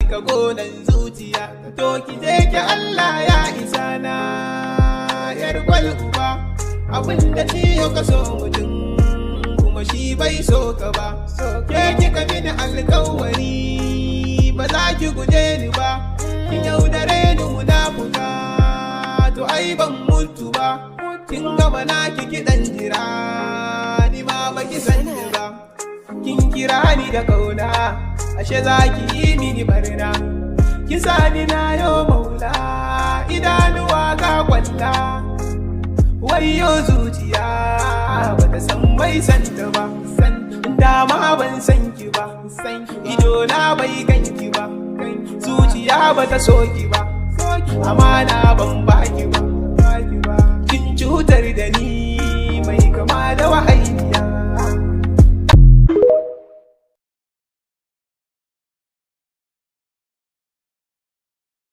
cika gonan zuciya. To ki je ki, Allah ya isa na yar gwal uba. Abin da ciyo ka so mutum kuma shi bai so ka ba. Ke kika mini alkawari ba za ki guje ni ba. Kin yaudare ni, munafuka, to ai ban mutu ba. Kin gama naki kiɗan, jira ni ma baki san ni ba. Kin kira ni da kauna, ashe za ki yi mini barna. Kin sa ni na yo maula, idanuwa ga kwalla. Wayo zuciya, bata san mai santa ba. Dama ban san ki ba, ido na bai ganki ba, zuciya bata so ki ba, amana ban baki ba. Kin cutar da ni mai kama da wahayi.